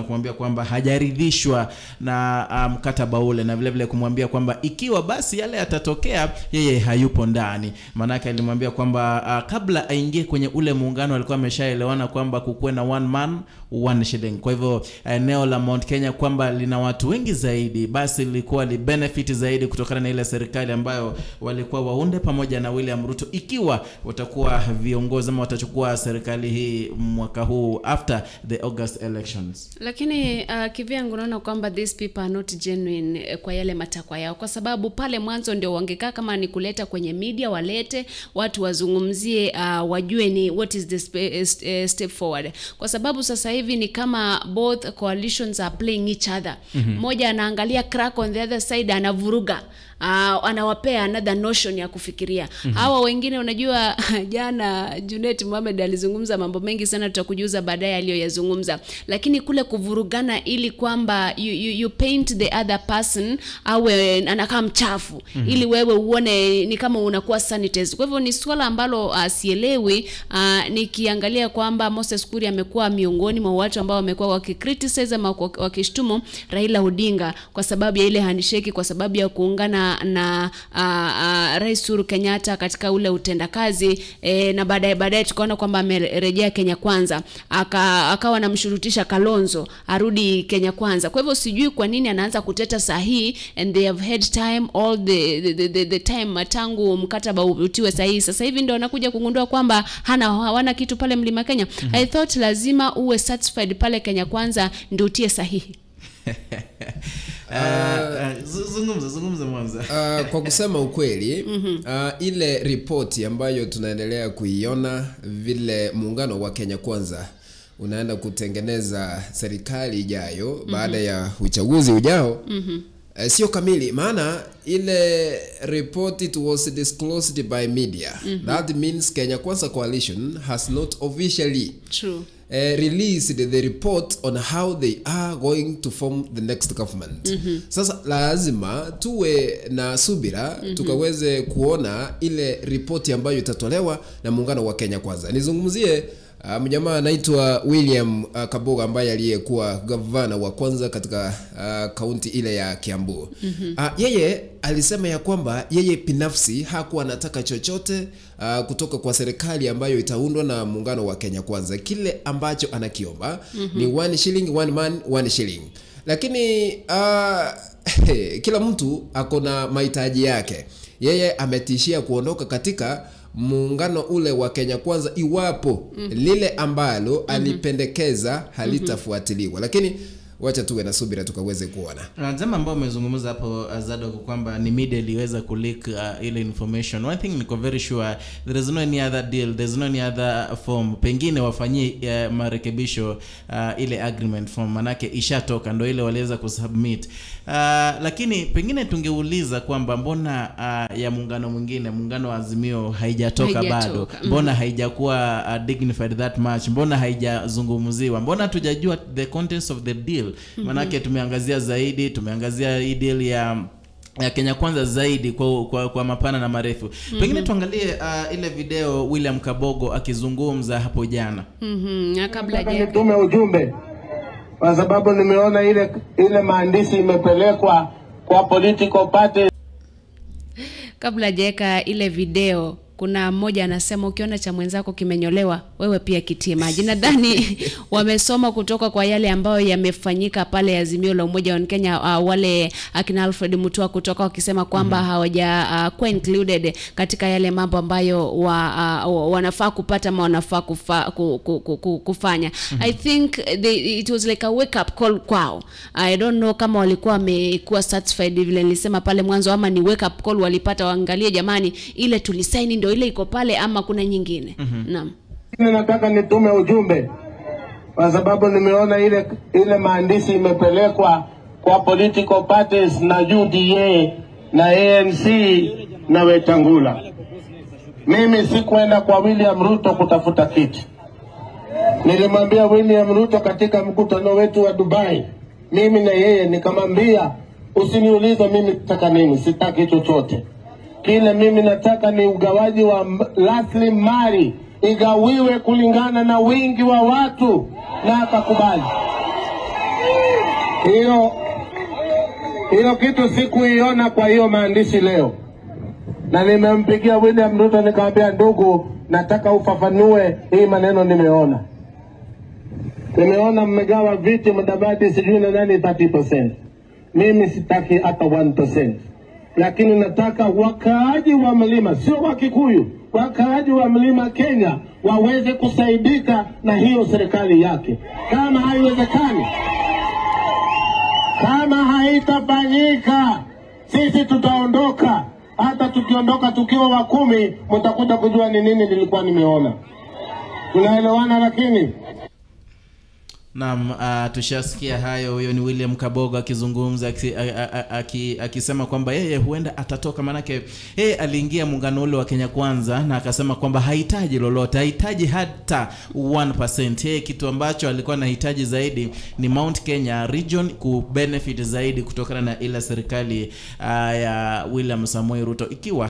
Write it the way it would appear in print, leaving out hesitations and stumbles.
kumwambia kwamba hajaridhishwa na mkataba ule, na vile vile kumwambia kwamba ikiwa basi yale yatatokea yeye hayupo ndani. Manake alimwambia kwamba kabla aingie kwenye ule muungano alikuwa ameshaelewana kwamba kukuwe na one man one shilling. Kwa hivyo eneo la Mount Kenya kwamba lina watu wengi zaidi, basi lilikuwa li benefit zaidi kutokana na ile serikali ambayo walikuwa waunde pamoja na William Ruto, ikiwa watakuwa viongozi ama watachukua serikali hii mwaka huu after the August elections. Lakini kivyangu naona kwamba these people are not genuine kwa yale matakwa yao, kwa sababu pale mwanzo ndio wangekaa kama ni kuleta kwenye media, walete watu wazungumzie, wajue ni what is the step forward, kwa sababu sasa hivi ni kama both coalitions are playing each other. Mmoja anaangalia crack on the other side, anavuruga, anawapea another notion ya kufikiria. Hawa wengine unajua, jana Junet Mohamed alizungumza mambo mengi sana, tutakujuza baadaye aliyoyazungumza. Lakini kule kuvurugana ili kwamba you paint the other person awe anakaa mchafu, ili wewe uone ni kama unakuwa sanitized. Kwa hivyo ni swala ambalo sielewi, nikiangalia kwamba Moses Kuria amekuwa miongoni mwa watu ambao wamekuwa wakicriticize ama wakishtumu Raila Odinga kwa sababu ya ile handshake, kwa sababu ya kuungana na Rais Uhuru Kenyatta katika ule utendakazi, na baadaye tukaona kwamba amerejea Kenya Kwanza, akawa anamshurutisha Kalonzo arudi Kenya Kwanza. Kwa hivyo sijui kwa nini anaanza kuteta sahihi, and they have had time all the time tangu mkataba utiwe sahihi. Sasa hivi ndio anakuja kugundua kwamba hawana kitu pale Mlima Kenya. I thought lazima uwe satisfied pale Kenya Kwanza ndio utie sahihi. Zungumza mwanzo. Kwa kusema ukweli, ile ripoti ambayo tunaendelea kuiona vile muungano wa Kenya Kwanza unaenda kutengeneza serikali ijayo baada ya uchaguzi ujao, sio kamili, maana ile report it was disclosed by media. That means Kenya Kwanza coalition has not officially released the report on how they are going to form the next government. Sasa lazima tuwe na subira, tukaweze kuona ile ripoti ambayo itatolewa na muungano wa Kenya Kwanza. Nizungumzie mjamaa anaitwa William Kabogo ambaye aliyekuwa gavana wa kwanza katika kaunti ile ya Kiambu. Yeye alisema ya kwamba yeye binafsi hakuwa anataka chochote kutoka kwa serikali ambayo itaundwa na muungano wa Kenya Kwanza. Kile ambacho anakiomba ni one shilling, one man, one shilling. Lakini kila mtu akona mahitaji yake. Yeye ametishia kuondoka katika muungano ule wa Kenya Kwanza iwapo lile ambalo alipendekeza halitafuatiliwa. Lakini wacha tuwe na subira tukaweze kuona. Jambo ambao umezungumza hapo Zadok kwamba ni media iliweza kuleak ile information. One thing niko very sure, there is no any other deal, there is no any other form. Pengine wafanyie marekebisho ile agreement form, manake ishatoka ndio ile waliweza kusubmit. Lakini pengine tungeuliza kwamba mbona ya muungano mwingine, muungano wa Azimio haijatoka bado. Mbona haijakuwa dignified that much? Mbona haijazungumziwa? Mbona hatujajua the contents of the deal? Manake tumeangazia zaidi, tumeangazia hii deal ya Kenya Kwanza zaidi kwa mapana na marefu. Pengine tuangalie ile video William Kabogo akizungumza hapo jana. Kabla nitume ujumbe, kwa sababu nimeona ile maandishi imepelekwa kwa political party. Kabla hajaweka ile video, kuna mmoja anasema ukiona cha mwenzako kimenyolewa wewe pia kitie maji. Nadhani wamesoma kutoka kwa yale ambayo yamefanyika pale Azimio la Umoja wa Kenya, wale akina Alfred Mutua kutoka wakisema kwamba hawaja kuwa included katika yale mambo ambayo wanafaa kupata ama wanafaa kufanya. I think it was like a wake up call kwao. I don't know kama walikuwa wamekuwa satisfied vile nilisema pale mwanzo, ama ni wake up call walipata, waangalie jamani ile tulisaini ndio ile iko pale ama kuna nyingine. Naam. Nataka nitume ujumbe kwa sababu nimeona ile maandishi imepelekwa kwa political parties na UDA na ANC na Wetangula. Mimi sikwenda kwa William Ruto kutafuta kiti. Nilimwambia William Ruto katika mkutano wetu wa Dubai, mimi na yeye, nikamwambia usiniulize mimi nataka nini, sitaki chochote. Kile mimi nataka ni ugawaji wa rasilimali igawiwe kulingana na wingi wa watu, na akakubali. Hiyo kitu sikuiona kwa hiyo maandishi leo, na nimempigia William Ruto nikamwambia, ndugu, nataka ufafanue hii maneno nimeona. Nimeona mmegawa viti Mudavadi sijui na nani 30%. Mimi sitaki hata 1%, lakini nataka wakaaji wa mlima, sio wa Kikuyu, wakaaji wa mlima Kenya waweze kusaidika na hiyo serikali yake. Kama haiwezekani, kama haitafanyika, sisi tutaondoka. Hata tukiondoka tukiwa 10, mtakuja kujua ni nini nilikuwa nimeona. Tunaelewana? Lakini Naam, tushasikia hayo. Huyo ni William Kabogo akizungumza akisema kwamba yeye huenda atatoka, manake yeye aliingia muungano ule wa Kenya Kwanza na akasema kwamba hahitaji lolote, hahitaji hata 1%. Yeye kitu ambacho alikuwa anahitaji zaidi ni Mount Kenya region kubenefit zaidi kutokana na ile serikali ya William Samoei Ruto ikiwa